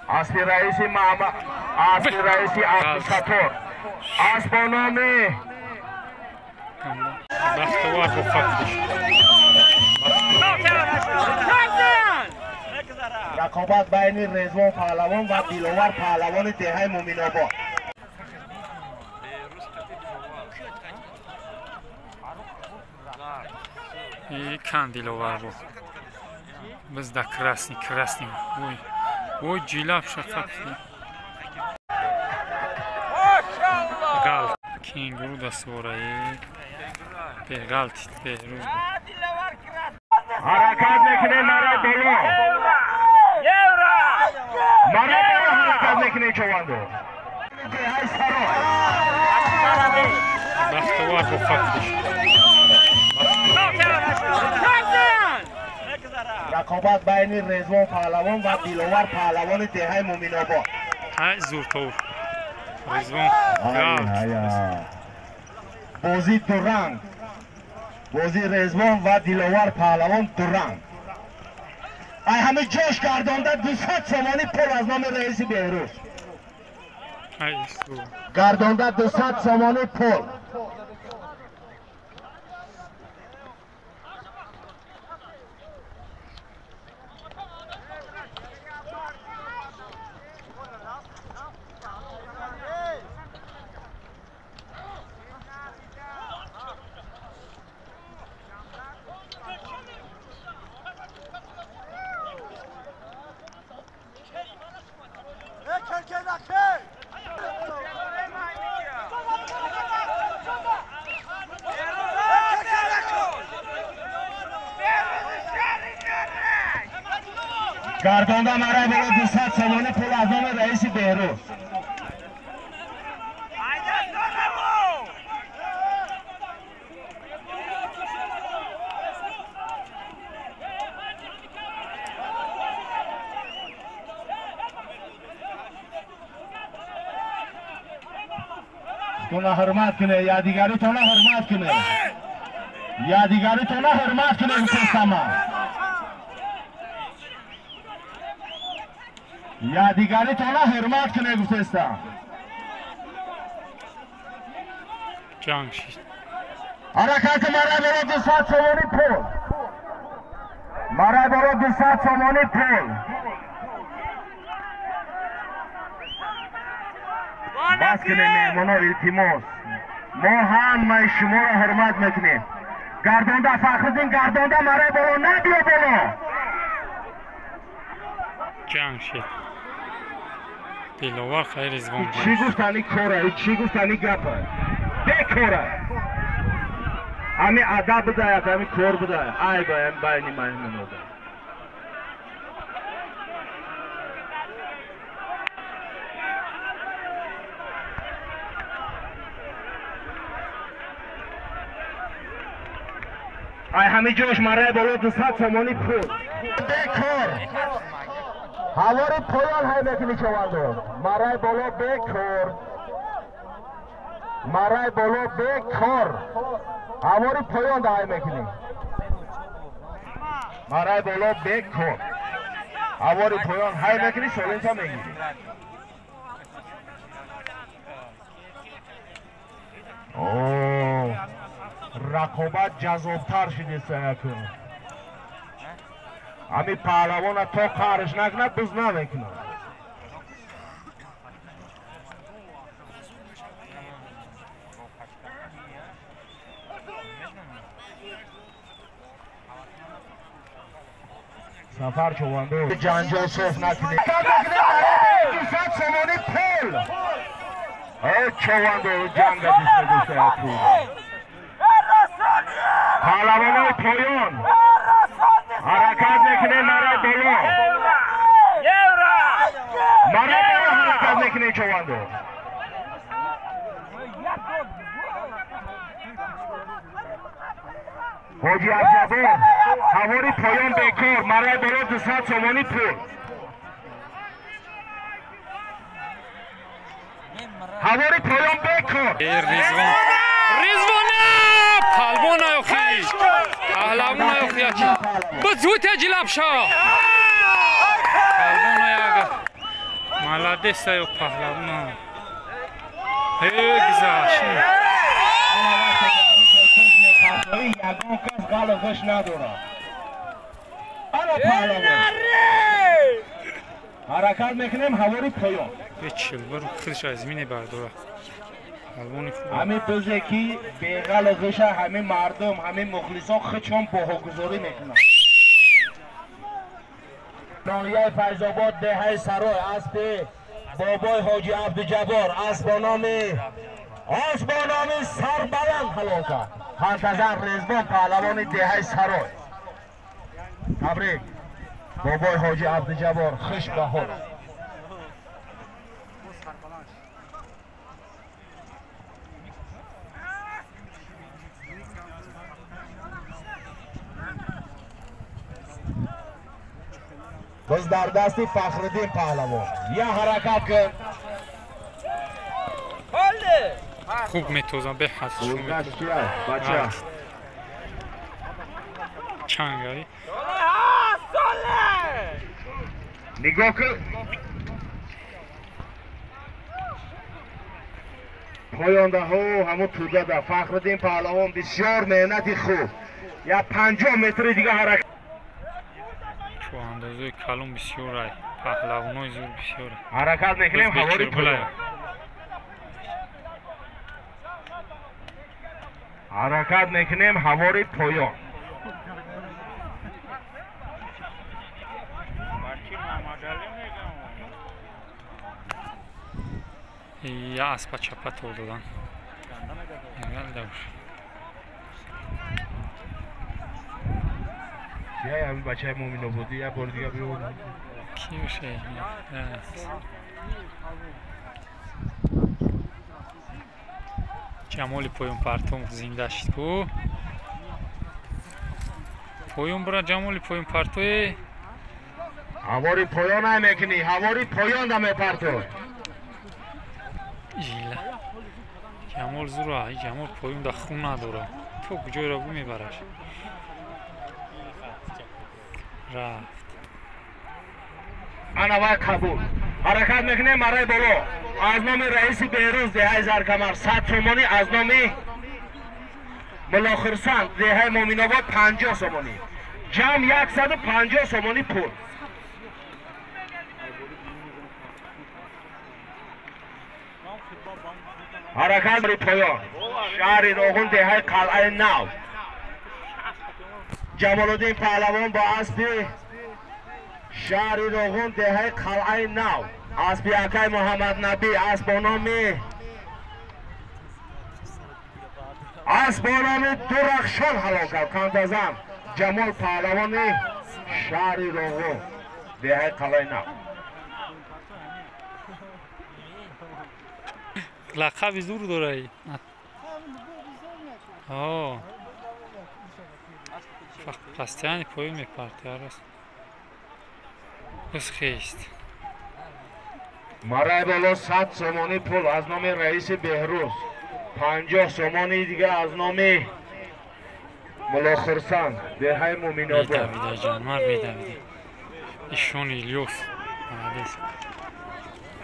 Аспи раиси Мама, аспи раиси Абдусатор. Асп бо номи Бахтовар бо қафдиш. Рақобат байни Резвон паҳлавон ва Диловар паҳлавони деҳаи Муминобод. Кан Диловар бо. Biz да красный, красный. Ой, ой, ҷилаб шақат. Гал, кенгуру да сораи. Беғалтид, Беҳрӯз. Ҳаракат мекунем мара боло. Мара боло ҳаракат мекунем човандо. Деҳаи Сарой. Бахтовар бо қафдиш. Рақобат байни Резвон паҳлавон ва Диловар паҳлавони деҳаи Муминобод. Ҳай зуртов. Резвон. Бозӣ дуранг. Бозӣ Резвон ва Диловар паҳлавон дуранг. Ай ҳами ҷош гардонда 200 сомонӣ пул аз номи раиси Беҳрӯз. Гардонда 200 сомонӣ пул. Гардонда марай боло 200 сомонӣ пул аз номи раиси Беҳрӯз. Тона ҳурмат куне, ядигаритона ҳурмат куне. Ядигаритона ҳурмат куне гуфтама. Ядигаритона ҳурмат куне гуфтеста. Ҷанг шид. Ҳаракат марай боло 200 сомонӣ пул. Марай боло 200 сомонӣ пул. Бас кунем меҳмоно, илтимос. Мо ҳамаи шуморо ҳурмат мекунем. Гардонда Фахриддин, гардонда марай боло, набиё боло. Ҷанг шид. Диловар хай Резвон. Чӣ гуфтани кора, чӣ гуфтани гапа? Бекора. Ами адаб бидаят, ами кор бидаят. Ай ба байни меҳмонода. Ай ҳами ҷош марай боло 200 сомонӣ пул. Бекор. Ҳавори поён ҳай мекунӣ човандо. Марай боло бекор. Марай боло бекор. Ҳавори поён да ҳай мекунӣ. Марай боло бекор. Ҳавори поён ҳай мекунӣ, солинта мегирӣ. Рақобат ҷаззобтар шидеста якун. Ами паҳлавона то қаҳрш накунад, буз намекунад. Сафар човандо. Ҷанҷол соф накунед. 200 сомонӣ пул. Човандо ҷанга дӯст пул. Паҳлавонои поён. Ҳаракат мекунем марай боло. Марай боло ҳаракат мекунем човандо. Ҳоҷи Абҷабор, ҳавори поён бекор, марай боло 200 сомонӣ пул. Ҳавори поён бекор. Резвон. Резвона! Палвона ёхи. Паҳлавона ёхи ячи. Бизуте ҷилабша. Палвона яга. Молодец ё паҳлавон. Ҳе гузашт. Ягон кас ғалағаш надорад. Ана паҳлавон. Ҳаракат мекунем ҳавори поён. Чилбар худаш аз мебардорад. Ҳамин бизе ки беғалағаша ҳамин мардум, ҳамин мухлисон худшон баҳогузорӣ мекунанд. Ноҳияи Файзобод, деҳаи Сарой, аспи бобои Ҳоҷи Абдуҷаббор, асп бо номи Сарбаланд ҳалол кард. Ҳантазан Резвон паҳлавони деҳаи Сарой. Табрик бобои Ҳоҷи Абдуҷаббор, хуш ба ҳол. Biz дар дасти Фахриддин паҳлавон. Я ҳаракат кун. Хуб метозам, беҳад хуб метозам. Бача. Чанг ай. Нигоҳ кун. Поёндаҳо ҳамун тӯдада. Фахриддин паҳлавон бисёр меҳнати хуб. Я 50 метри дига ҳаракат. Андозаи калон бисёр ай, паҳлавонои зур бисёр. Ҳаракат мекунем ҳавори поён. Ҳаракат мекунем ҳавори поён. Я аспа чапа тол додан. Я ҳамин бачаи Муминободӣ як бори дига биё. Ки боша? Ҷамоли поёнпартом зинда шид ку. Поён бура ҷамоли поёнпартое. Ҳавори поён ай мекунӣ, ҳавори поён да мепартоӣ. Ила. Ҷамол зура, ҷамол поён да хун надора. То куҷоеро бу мебараш. Рафт. Ана вай қабул. Ҳаракат мекунем марай боло. Аз номи раиси Беҳрӯз деҳаи Заркамар 100 сомонӣ, аз номи Муллохурсанд деҳаи Муминобод 50 сомонӣ. Ҷамъ 150 сомонӣ пул. Ҳаракат бари поён. Шаҳри Роғун, деҳаи Қалъаи Нав. Ҷамолуддин паҳлавон бо аспи шаҳри Роғун, деҳаи Қалъаи Нав. Аспи акай Муҳаммаднабӣ, асп бо номи Дурахшон ҳалол кард. Қандазан Ҷамол паҳлавони шаҳри Роғун, деҳаи Қалъаи Нав. Лақаби зур дорай. Постоянно поён мепарти, раз. Бис хест. Марай боло 100 сомонӣ пул аз номи раиси Беҳрӯз, 50 сомонӣ дига аз номи Муллохурсанд, деҳаи Муминобод. Медавида ҷанвар медавида. Ишони Илёс. Молодец.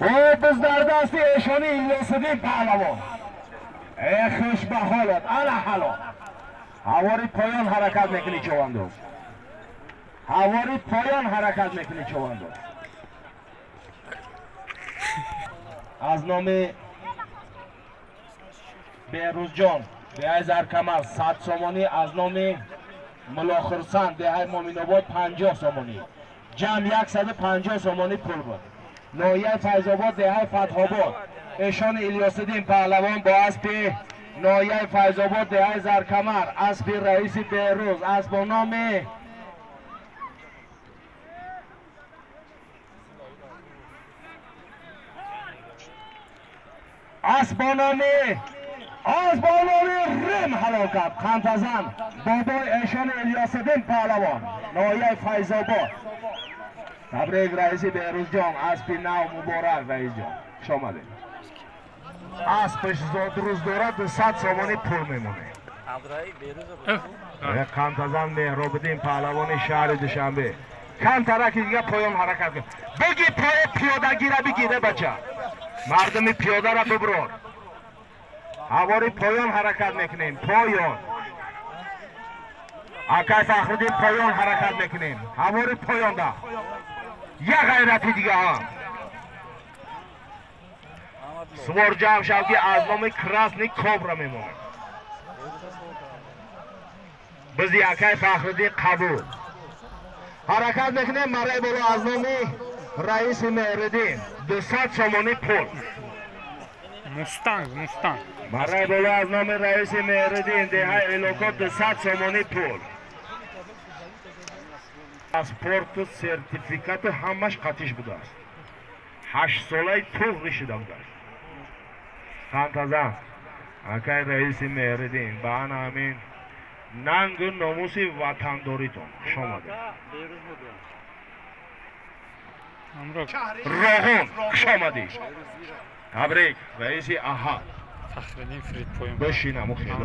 О, biz дар дасти эшони Илёсиддин паҳлавон. Э хуш ба ҳолат, ана ҳалол. Ҳавори поён ҳаракат мекунӣ човандоз. Ҳавори поён ҳаракат мекунӣ човандоз. Аз номи Беҳрӯзҷон, деҳаи Заркамар 100 сомонӣ, аз номи Муллохурсанд, деҳаи Муминобод 50 сомонӣ. Ҷамъ 150 сомонӣ пул буд. Ноҳияи Файзобод, деҳаи Фатҳобод. Эшони Илёсиддин паҳлавон бо аспи ноҳияи Файзобод, деҳаи Заркамар, аспи раиси Беҳрӯз, асп бо номи Рим ҳалол кард. Қантазан бобои эшони Илёсиддин паҳлавон, ноҳияи Файзобод. Табрик раиси Беҳрӯзҷон, аспи нав муборак раисҷон. Хуш омадед. Аспаш зодрӯз дорад, 200 сомонӣ пул мемонад. Қантазан Меҳробиддин паҳлавони шаҳри Душанбе. Камтараки дига поён ҳаракат кун. Биги пои пиёдагира. Дошта бигире бача. Мардуми пиёдара биброр. Ҳавори поён ҳаракат мекунем. Поён. Акай Фахриддин поён ҳаракат мекунем. Ҳавори поёнда. Як ғайрати дига ҳам. Сувор ҷамъ шав ки аз номи Красный Кобра мемонад. Бизи акай Фахриддин қабул. Ҳаракат мекунем мараи боло аз номи раиси Меҳриддин 200 сомонӣ пул. Мустанг, Мустанг. Мараи боло аз номи раиси Меҳриддин деҳаи Элоко 200 сомонӣ пул. Паспорту сертификату ҳамаш қатиш будааст. 8 солаи туғри шуда будааст. Фантазан акай раиси Меҳриддин ба ана ҳамин нангу номуси ватандоритон хуш омадед. Роғун хуш омадӣ. Табрик раиси Аҳад. Фахриддин Фрид поён. Бишинаму хело.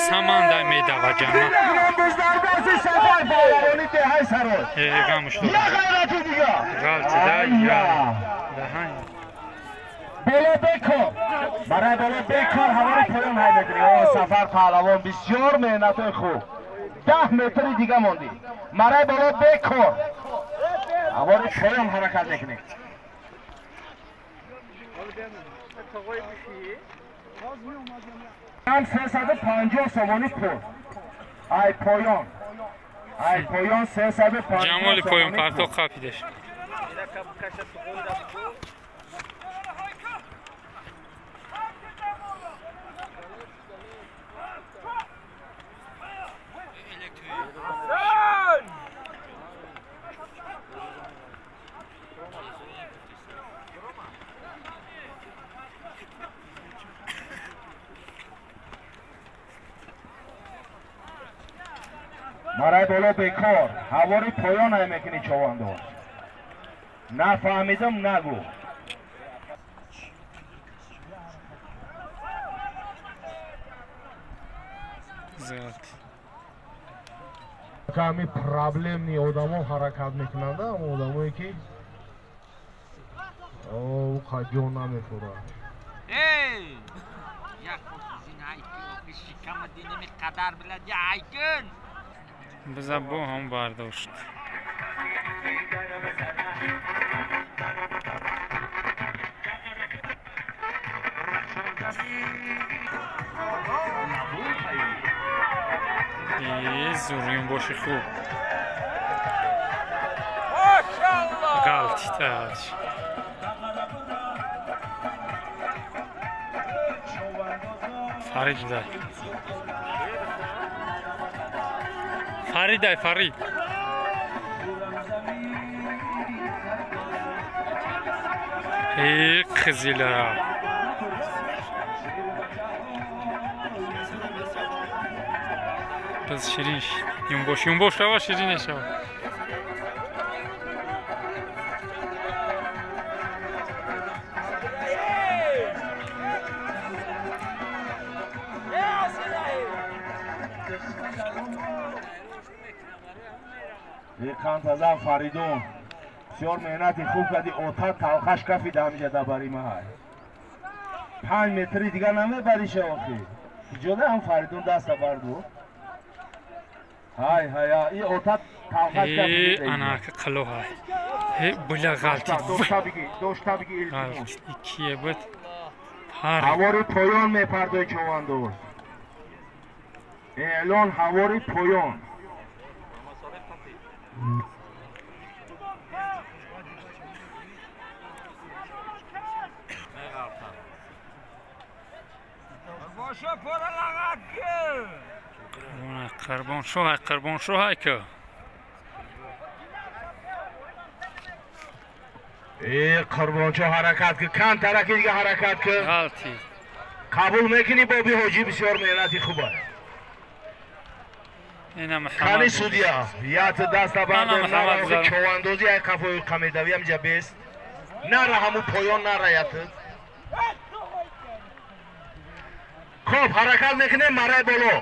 Саманда медава ҷама. Ғалтида я. Даҳан. Боло бекор. Барои боло бекор ҳавори поён ҳай мекунӣ. О Сафар паҳлавон бисёр меҳнатҳои хуб. 10 метри дига мондӣ. Барои боло бекор. Ҳавори поён ҳаракат мекунӣ. Ҳам 350 сомонӣ пул. Ай поён. Ай поён 350. Ҷамоли поён парто қапидеш. Мараи боло бекор. Ҳавори поён ай мекунӣ човандоз. Нафаҳмидам нагӯ. Ками проблемни одамо ҳаракат мекунанд, одамое ки ҷо намефурад. Биза бо ҳам бардошт. Зуриён боши хуб. Ғалтиташ. Фарид дай. Фаридай, Фарид. Э, қизила. Biz ширин юмбош, юмбош шава, ширин шава. Қантазан Фаридун бисёр меҳнати хуб кардӣ, отат талхаш кафид ҳамиҷа дар бари маҳал. 5 метри дига намебариша охи. Иҷода ҳам Фаридун даста барду. Ҳай ҳай, и отат талхаш кафид. Анака қало ҳай. Э була ғалтид. Дошта биги, дошта биги илтимос. Кие буд? Ҳавори поён мепардои човандоз. Эълон ҳавори поён. Қурбоншоҳ, Қурбоншоҳ ки. Э Қурбоншоҳ ҳаракат ки, кам тараки дига ҳаракат ки. Ғалти. Қабул мекунӣ Боби ҳоҷӣ бисёр меҳнати хуб аст. Қани судья, ят даста бардор, нара човандозӣ ай қафои қамедавӣ ҳамҷа бест. Нара ҳаму поён нара ят. Хоб ҳаракат мекунем мараи боло.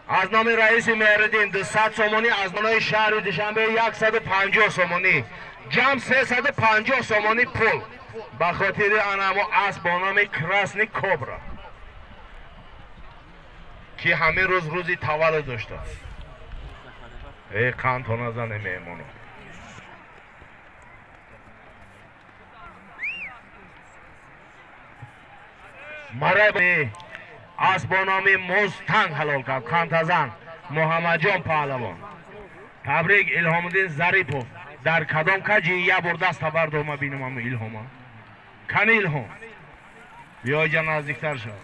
Аз номи раиси Меҳриддин 200 сомонӣ, аз номи шаҳри Душанбе 150 сомонӣ. Ҷамъ 350 сомонӣ пул ба хотири анамо асп бо номи Красный Кобра, ки ҳамин рӯз рӯзи таваллуд доштааст. Эй қандто назане меҳмоно. Марай асп бо номи Мустанг ҳалол кард. Қандтазан Муҳаммадҷон Паҳлавон. Табрик Илҳомуддин Зарипов. Дар кадом каҷи як бор даст табардома бинам ам Илҳома. Кани Илҳом? Биё ҷа наздиктар шав.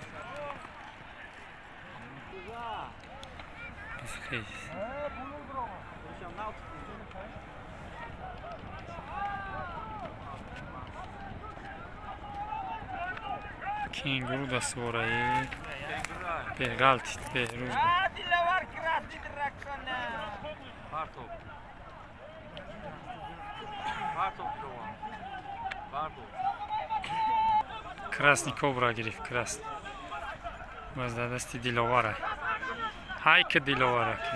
Кенгуру даствораи беғалтид беҳрӯз. Красный Кобра гирифт, красный. Боз дар дасти Диловара. Ҳайки Диловара ки.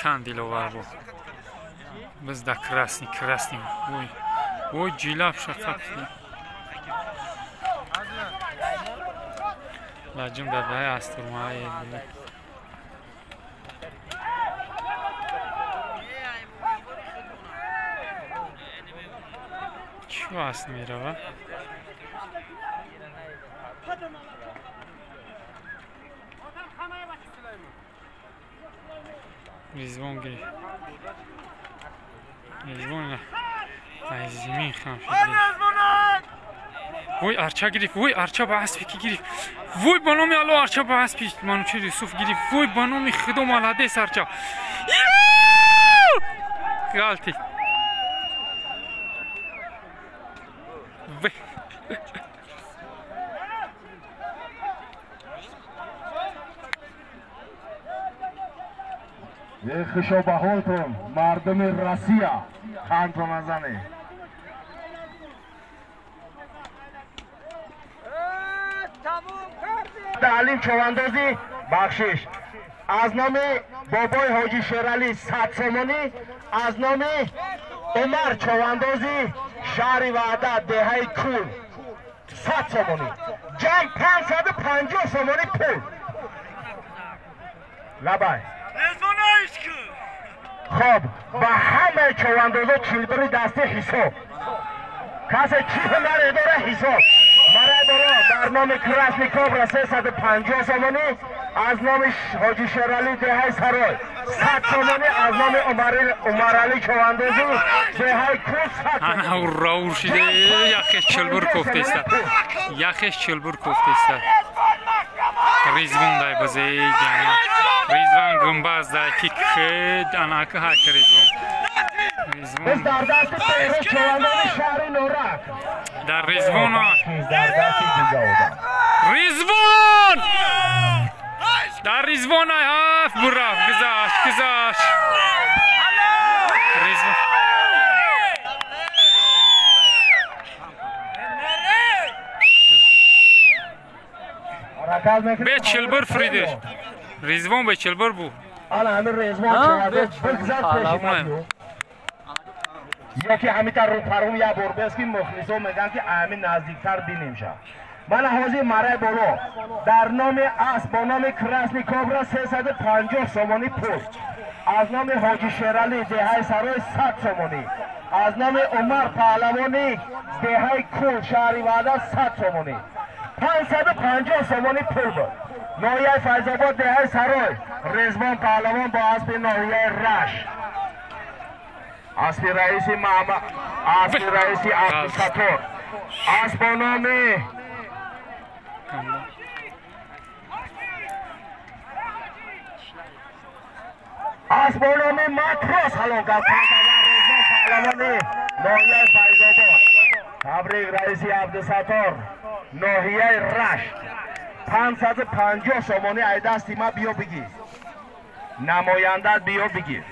Кан Диловар буд. Биз да красный, красный. Ой, ой, ҷилаб шақаб. Лаҷум дар даҳаи астурмаи. Чӣ аст мерава? Ризвон гирифт. Ризвон аз зимин хам шуд. Вой арча гирифт, вой арча ба аспи ки гирифт. Вой ба номи Алло арча ба аспи Манучер Юсуф гирифт. Вой ба номи Худо маладес арча. Ғалти. Хушо ба ҳолтон мардуми Россия, хандто назане. Таълим човандозӣ бахшиш аз номи бобои ҳоҷи Шералӣ 100 сомонӣ, аз номи Умар човандозӣ шаҳри Ваҳдат деҳаи Кул 100 сомонӣ. Ҷамъ 550 сомонӣ пул. Лабай. Хоб, ба ҳамаи човандозо чилбири дасти ҳисоб. Касе чӣ ҳунаре дора ҳисоб. Марай боро дар номи Красный Кобра 350 сомонӣ, аз номи ҳоҷи Шералӣ деҳаи Сарой 100 сомонӣ, аз номи Умаралӣ човандозӣ деҳаи Кул 100 сомонӣ. Ана урра ур шиде, яхеш чилбир кофтеста. Яхеш чилбир кофтеста. Ризвон дай базе ҷана. Ризван гумбаз дай ки хед анака ҳак Ризвон. Ризвон дар дасти Беҳрӯз човандози шаҳри Норак. Дар Ризвон. Дар дасти дига одам. Ризвон! Дар Ризвон ай ҳафт бурафт гузашт, гузашт. Ризвон. Бе чилбир фридиш. Ризвон бе чилбир бу. Ана ҳамин Ризвон човандоз бигзар пеши ман. Яке ҳамитар рӯпарум як бор бес ки мухлисо мегӯянд ки ҳамин наздиктар бинем ша. Мана ҳозир марай боло дар номи асп бо номи Красный Кобра 350 сомонӣ пул, аз номи ҳоҷи Шералӣ деҳаи Сарой 100 сомонӣ, аз номи Умар Паҳлавонӣ деҳаи Кул шаҳри Ваҳдат 100 сомонӣ. 550 сомонӣ пул буд. Ноҳияи Файзобод деҳаи Сарой Ризвон Паҳлавон бо аспи ноҳияи Рашт. Аспи раиси Маҳмад, аспи раиси Абдусаттор, асп бо номи асп бо номи Матрос ҳалол кард. Ризвон Паҳлавони ноҳияи Файзобод. Табрик раиси Абдусаттор ноҳияи Рашт. 550 сомонӣ ай дасти ма биё бигир, намояндат биё бигир.